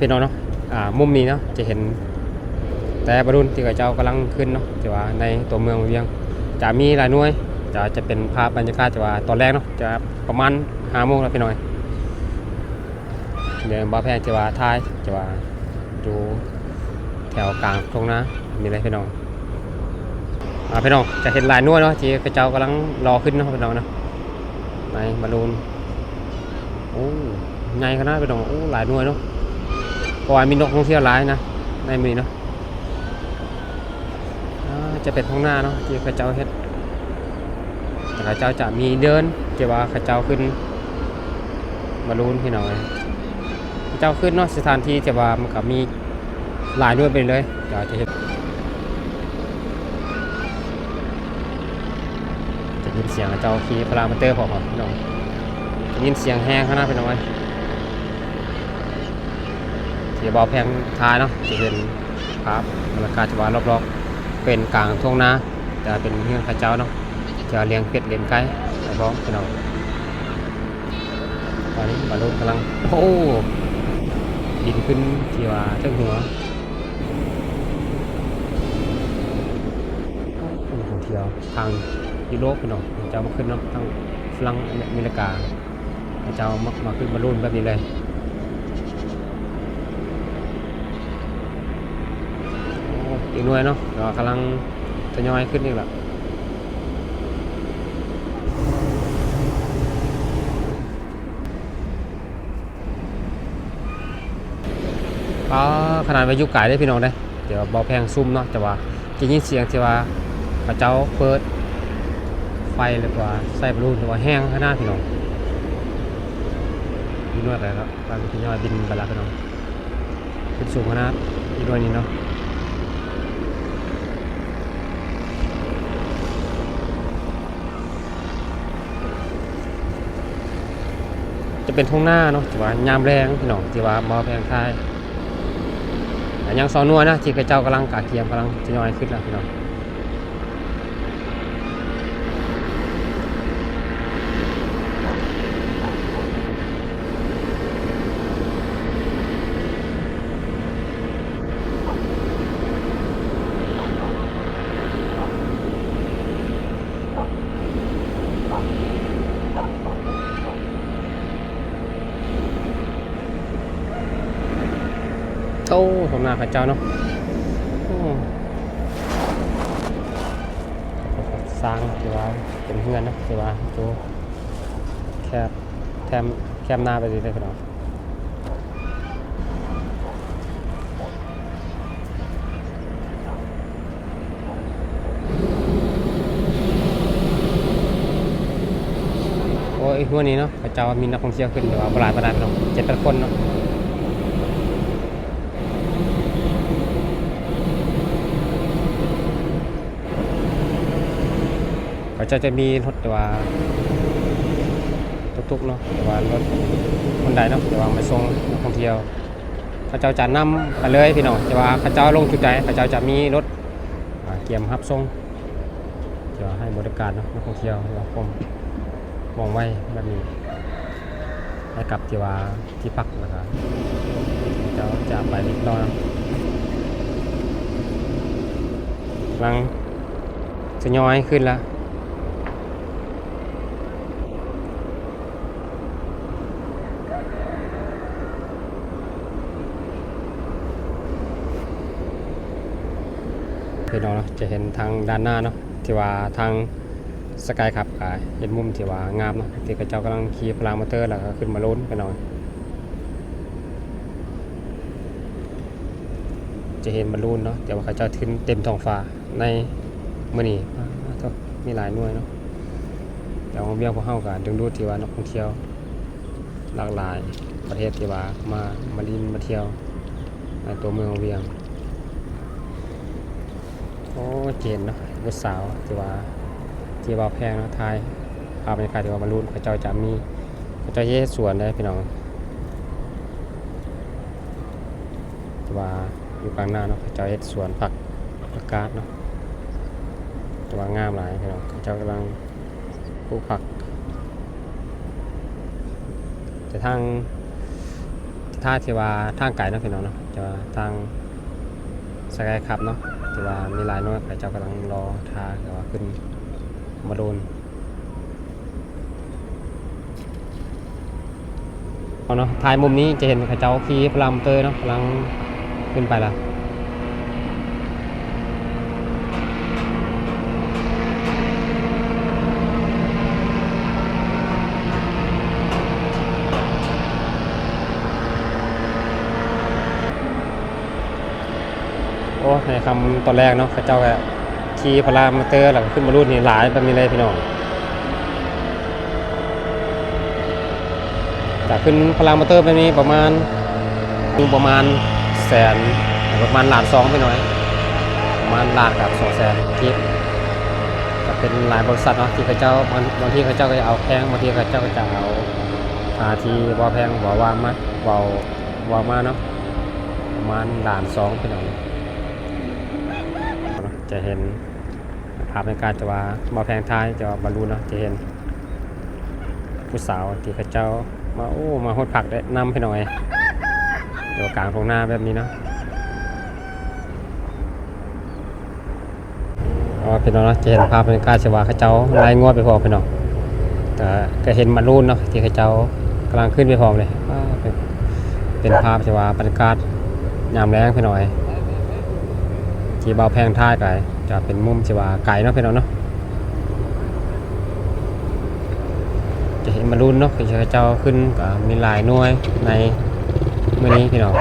ພີ່ນ້ອງເນາະ ອ່າ ມຸມນີ້ເນາະ ຈະເຫັນແຕ່ບາລູນທີ່ເຂົາເຈົ້າກຳລັງຂຶ້ນເນາະ ທີ່ວ່າໃນຕົວເມືອງວຽງ ຈະມີຫຼາຍໜ່ວຍ ຈະ ຈະເປັນພາບບັນຍາກາດທີ່ວ່າຕອນແລງເນາະ ຈະປະມານຫ້າໂມງແລ້ວພີ່ນ້ອງ. ດຽວບ່າວແພງຈະວ່າຖ່າຍ ຈະວ່າຢູ່ແຖວກາງທົ່ງນານີ້ເລີຍພີ່ນ້ອງ. ອ່າ ພີ່ນ້ອງຈະເຫັນຫຼາຍໜ່ວຍເນາະ ທີ່ເຂົາເຈົ້າກຳລັງລໍຂຶ້ນເນາະພີ່ນ້ອງເນາະ ໃນບາລູນ. ໂອ້ ໃຫຍ່ຂະໜາດພີ່ນ້ອງ ໂອ້ ຫຼາຍໜ່ວຍເນາະ ເພາະວ່າມີນັກທ່ອງທ່ຽວຫຼາຍນະໃນມື້ນີ້ເນາະ. ອ່າ ຈະເປັນທົ່ງນາເນາະ ທີ່ເຂົາເຈົ້າເຮັດ ແຕ່ເຂົາເຈົ້າຈະມີເດີ່ນ ທີ່ວ່າເຂົາເຈົ້າຂຶ້ນບາລູນພີ່ນ້ອງເອີຍ. ເຂົາເຈົ້າຂຶ້ນເນາະ ສະຖານທີ່ທີ່ວ່າມັນກະມີຫຼາຍໜ່ວຍໄປເລີຍ ດຽວຈະເຫັນ ຈະຍິນສຽງເຂົາເຈົ້າຂີ່ພາລາມາເຕີພ້ອມພີ່ນ້ອງ ຈະຍິນສຽງແຮງຂະໜາດພີ່ນ້ອງເອີຍ. ທີ່ບ່າວແພງຖ່າຍເນາະ ຈະເຫັນພາບບັນຍາກາດທີ່ວ່າລອບໆ ເປັນກາງທົ່ງນາ ແຕ່ເປັນເຮືອນເຂົາເຈົ້າເນາະ ທີ່ວ່າລ້ຽງເປັດລ້ຽງໄກ່ໄປພ້ອມພີ່ນ້ອງ. ຕອນນີ້ບາລູນກຳລັງ ໂອ້ ບິນຂຶ້ນທີ່ວ່າເທິງຫົວ ນັກທ່ອງທ່ຽວທາງຢູໂຣບພີ່ນ້ອງ ເຂົາເຈົ້າມາຂຶ້ນເນາະ ທາງຝຣັ່ງ ອາເມລິກາ ເຂົາເຈົ້າມັກມາຂຶ້ນບາລູນແບບນີ້ເລີຍ. ໂອ້ ອີກໜ່ວຍເນາະ ແຕ່ວ່າກຳລັງທະຍອຍຂຶ້ນອີກລະ. ປາ ຂະໜາດວ່າຢູ່ໄກເດ້ພີ່ນ້ອງເດ້ ແຕ່ວ່າບໍ່ແພງຊຸ່ມເນາະ ແຕ່ວ່າໄດ້ຍິນສຽງທີ່ວ່າເຂົາເຈົ້າເປີດໄຟ ຫຼືວ່າໃສ່ບາລູນ ແຕ່ວ່າແຮງຂະໜາດພີ່ນ້ອງ. ອີກໜ່ວຍໄປແລ້ວ ກຳລັງທະຍອຍບິນໄປແລ້ວພີ່ນ້ອງ. ຂຶ້ນສູງຂະໜາດ ອີກໜ່ວຍນີ້ເນາະ. ຈະເປັນທົ່ງນາເນາະ ທີ່ວ່າຍາມແລງພີ່ນ້ອງ ທີ່ວ່າບ່າວແພງຖ່າຍ ແລະ ຍັງສອງໜ່ວຍນະ ທີ່ເຂົາເຈົ້າກຳລັງກະກຽມ ກຳລັງທະຍອຍຂຶ້ນລະພີ່ນ້ອງ. ໂອ້ ທົ່ງນາເຂົາເຈົ້າເນາະ ໂອ້ ສ້າງ ຫຼືວ່າເປັນເຮືອນເນາະ ຫຼືວ່າໂຕແຄບ ແຄມ ແຄມນາໄປເລື້ອຍໆ ພີ່ນ້ອງ. ໂອ້ຍ ຫົວນີ້ເນາະ ເຂົາເຈົ້າມີນັກທ່ອງທ່ຽວຂຶ້ນ ແຕ່ວ່າບໍ່ຫຼາຍປານໃດພີ່ນ້ອງ ເຈັດແປດຄົນເນາະ. ເຂົາເຈົ້າຈະມີລົດ ແຕ່ວ່າຕຸກໆ ເນາະ ແຕ່ວ່າລົດຄົນໃດເນາະ ແຕ່ວ່າມາສົ່ງນັກທ່ອງທ່ຽວ ເຂົາເຈົ້າຈະນຳໄປເລີຍພີ່ນ້ອງ ແຕ່ວ່າເຂົາເຈົ້າລົງຈຸດໃດ ເຂົາເຈົ້າຈະມີລົດ ອາ ກຽມຮັບສົ່ງ ທີ່ວ່າໃຫ້ບໍລິການເນາະ ນັກທ່ອງທ່ຽວ ແລ້ວກໍ ວ່ອງໄວແບບນີ້ ໃຫ້ກັບທີ່ວ່າທີ່ພັກ ແລ້ວກະເຈົ້າຈະໄປເລັກນ້ອຍ ກຳລັງທະຍອຍຂຶ້ນລະ. ພີ່ນ້ອງເນາະ ຈະເຫັນທາງດ້ານໜ້າເນາະ ທີ່ວ່າທາງສະກາຍຄັບກະເຮັດມຸມທີ່ວ່າງາມເນາະ ທີ່ເຂົາເຈົ້າກຳລັງຂີ່ພາລາມອເຕີ ແລ້ວກະຂຶ້ນບາລູນພີ່ນ້ອງ. ຈະເຫັນບາລູນເນາະ ແຕ່ວ່າເຂົາເຈົ້າຂຶ້ນເຕັມທ້ອງຟ້າໃນມື້ນີ້ ປາໂທ້ ມີຫຼາຍໜ່ວຍເນາະ. ແຕ່ວ່າວຽງພວກເຮົາກະດຶງດູດທີ່ວ່ານັກທ່ອງທ່ຽວ ຫຼາກຫຼາຍປະເທດທີ່ວ່າມາ ມາຫຼິ້ນມາທ່ຽວໃນຕົວເມືອງວຽງ. ໂອ້ ຈະເຫັນເນາະ ລູກສາວທີ່ວ່າ ທີ່ວ່າແພງເນາະ ຖ່າຍພາບບັນຍາກາດທີ່ວ່າມາລຸ້ນ ເຂົາເຈົ້າຈະມີ ເຂົາເຈົ້າເຮັດສວນເດ້ພີ່ນ້ອງ. ແຕ່ວ່າຢູ່ກາງໜ້າເນາະ ເຂົາເຈົ້າເຮັດສວນຜັກ ຜັກກາດເນາະ ແຕ່ວ່າງາມຫຼາຍພີ່ນ້ອງ ເຂົາເຈົ້າກຳລັງປູກຜັກ. ແຕ່ທາງ ທີ່ ຖ້າທີ່ວ່າທາງໄກເນາະພີ່ນ້ອງເນາະ ແຕ່ວ່າທາງສະກາຍຄັບເນາະ ທີ່ວ່າມີຫຼາຍໜ່ວຍ ເຂົາເຈົ້າກຳລັງລໍຖ້າ ແຕ່ວ່າຂຶ້ນບາລູນເນາະ. ຖ່າຍມຸມນີ້ຈະເຫັນເຂົາເຈົ້າຂີ່ພາຣາມໍເຕີເນາະ ກຳລັງຂຶ້ນໄປລະ. ໂອ້ ໃນຄ່ຳຕອນແລກເນາະ ເຂົາເຈົ້າກະຂີ່ພາຣາມໍເຕີ ແລ້ວກະຂຶ້ນບາລູນນີ້ຫຼາຍແບບນີ້ເລີຍພີ່ນ້ອງ. ກະຂຶ້ນພາຣາມໍເຕີແບບນີ້ປະມານ ຢູ່ປະມານແສນ ປະມານລ້ານສອງໄປໜ້ອຍ ປະມານລ້ານກັບສອງແສນກີບ. ກະເປັນຫຼາຍບໍລິສັດເນາະ ທີ່ເຂົາເຈົ້າ ບາງ ບາງທີເຂົາເຈົ້າກະຈະເອົາແພງ ບາງທີເຂົາເຈົ້າກະຈະເອົາ ອ່າ ທີ່ບໍ່ແພງ ເວົ້າວ່າມາ ເວົ້າ ເວົ້າມາເນາະ ປະມານລ້ານສອງພີ່ນ້ອງ. ຈະເຫັນ ພາບບັນຍາກາດທີ່ວ່າບໍ່ແພງຖ່າຍ ແຕ່ວ່າບາລູນເນາະ ຈະເຫັນຜູ້ສາວທີ່ເຂົາເຈົ້າມາ ໂອ້ ມາໂຮດຜັກໄດ້ນຳພີ່ນ້ອງເອີຍ ຢູ່ກາງທົ່ງນາແບບນີ້ເນາະ. ອໍ ພີ່ນ້ອງເນາະ ຈະເຫັນພາບບັນຍາກາດທີ່ວ່າເຂົາເຈົ້າໄລ່ງົວໄປພ້ອມພີ່ນ້ອງ ກະ ກະເຫັນບາລູນເນາະ ທີ່ເຂົາເຈົ້າກຳລັງຂຶ້ນໄປພ້ອມເລີຍ. ວ້າ ເປັນ ເປັນພາບທີ່ວ່າບັນຍາກາດຍາມແລງພີ່ນ້ອງເອີຍ ທີ່ບ່າວແພງຖ່າຍກະຈະເປັນມຸມທີ່ວ່າໄກເນາະພີ່ນ້ອງເນາະ. ຈະເຫັນບາລູນເນາະ ທີ່ເຂົາເຈົ້າຂຶ້ນກະມີຫຼາຍໜ່ວຍໃນມື້ນີ້ພີ່ນ້ອງ.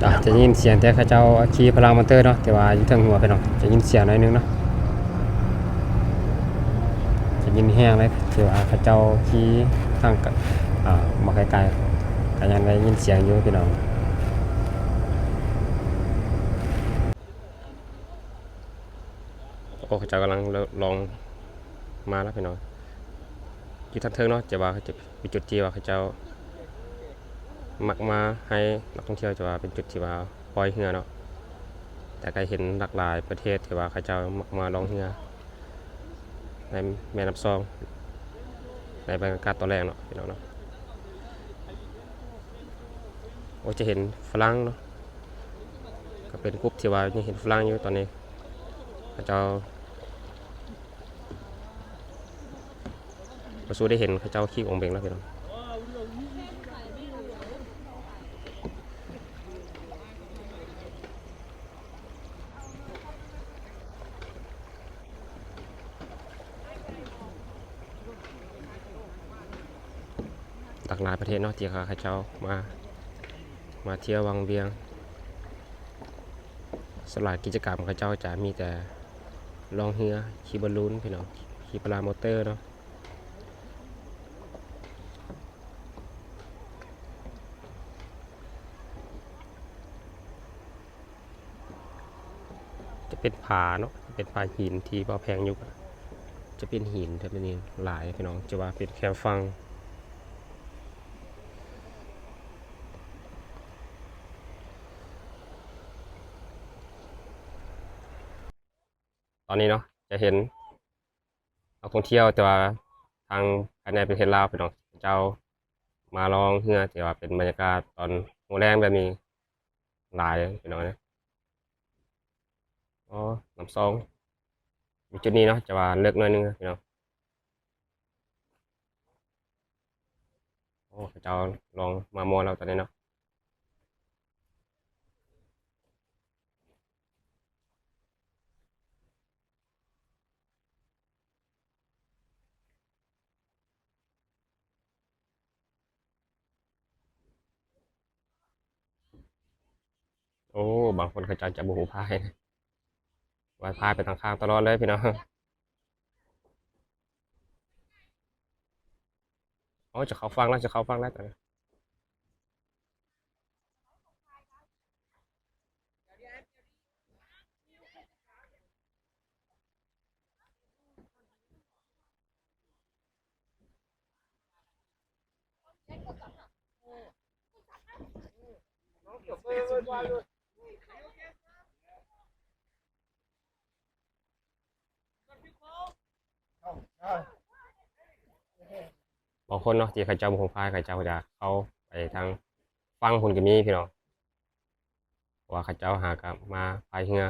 ຈະ ຈະໄດ້ຍິນສຽງແຕ່ເຂົາເຈົ້າຂີ່ພາຣາມໍເຕີເນາະ ແຕ່ວ່າຢູ່ເທິງຫົວພີ່ນ້ອງ ຈະຍິນສຽງໜ້ອຍໜຶ່ງເນາະ ຈະຍິນແຮງເລີຍ ທີ່ວ່າເຂົາເຈົ້າຂີ່ທາງ ອ່າ ບໍ່ໄກໆ ກະຍັງໄດ້ຍິນສຽງຢູ່ພີ່ນ້ອງ. ໂອ້ ເຂົາເຈົ້າກຳລັງ ລ- ລ່ອງມາແລ້ວພີ່ນ້ອງ. ຢູ່ທາງເທິງເນາະ ຈະວ່າ ຈະເປັນຈຸດທີ່ວ່າເຂົາເຈົ້າມັກມາໃຫ້ນັກທ່ອງທ່ຽວ ຈະວ່າເປັນຈຸດທີ່ວ່າປ່ອຍເຮືອເນາະ. ແຕ່ກະເຫັນຫຼາກຫຼາຍປະເທດທີ່ວ່າເຂົາເຈົ້າມັກມາລ່ອງເຮືອໃນແມ່ນ້ຳຊອງ ໃນບັນຍາກາດຕອນແລງເນາະ ພີ່ນ້ອງເນາະ. ໂອ້ ຈະເຫັນຝຣັ່ງເນາະ ກະເປັນກຸ່ມທີ່ວ່າຍັງເຫັນຝຣັ່ງຢູ່ຕອນນີ້ ເຂົາເຈົ້າ ບໍ່ສູ້ໄດ້ເຫັນເຂົາເຈົ້າຂີ່ອອງເບັງແລ້ວພີ່ນ້ອງ. ຫຼາກຫຼາຍປະເທດເນາະ ທີ່ເຂົາເຈົ້າມາ ມາທ່ຽວວັງວຽງ. ສ່ວນຫຼາຍກິດຈະກຳເຂົາເຈົ້າຈະມີແຕ່ລ່ອງເຮືອ ຂີ່ບາລູນພີ່ນ້ອງ ຂີ່ພາຣາມໍເຕີເນາະ. ຈະເປັນຜາເນາະ ເປັນຜາຫີນທີ່ບໍ່ແພງຢູ່ ຈະເປັນຫີນແບບນີ້ຫຼາຍພີ່ນ້ອງ ຈະວ່າເປັນແຄມຝັ່ງ. ຕອນນີ້ເນາະ ຈະເຫັນນັກທ່ອງທ່ຽວ ແຕ່ວ່າທາງພາຍໃນປະເທດລາວພີ່ນ້ອງ ເຂົາເຈົ້າມາລ່ອງເຮືອ ແຕ່ວ່າເປັນບັນຍາກາດຕອນຫົວແລງແບບນີ້ຫຼາຍພີ່ນ້ອງເອີຍ. ອໍ ນ້ຳຊອງ ຢູ່ຈຸດນີ້ເນາະ ຈະວ່າເລິກໜ້ອຍໜຶ່ງພີ່ນ້ອງ. ໂອ້ ເຂົາເຈົ້າລ່ອງມາມໍ່ແລ້ວຕອນນີ້ເນາະ. ໂອ້ ບາງຄົນເຂົາເຈົ້າຈະບໍ່ຮູ້ພາຍ ວ່າພາຍໄປທາງຂ້າງຕະຫຼອດເລີຍພີ່ນ້ອງ. ໂອ້ ຈະເຂົ້າຝັ່ງແລ້ວ ຈະເຂົ້າຝັ່ງແລ້ວຕອນນີ້. ນ້ອງເຂຽວເປີດ. ບາງຄົນເນາະ ທີ່ເຂົາເຈົ້າບໍ່ຮູ້ພາຍ ເຂົາເຈົ້າຈະເຂົ້າໄປທາງຝັ່ງພຸ້ນກໍມີພີ່ນ້ອງ ເພາະວ່າເຂົາເຈົ້າຫາກໍມາພາຍເຮືອ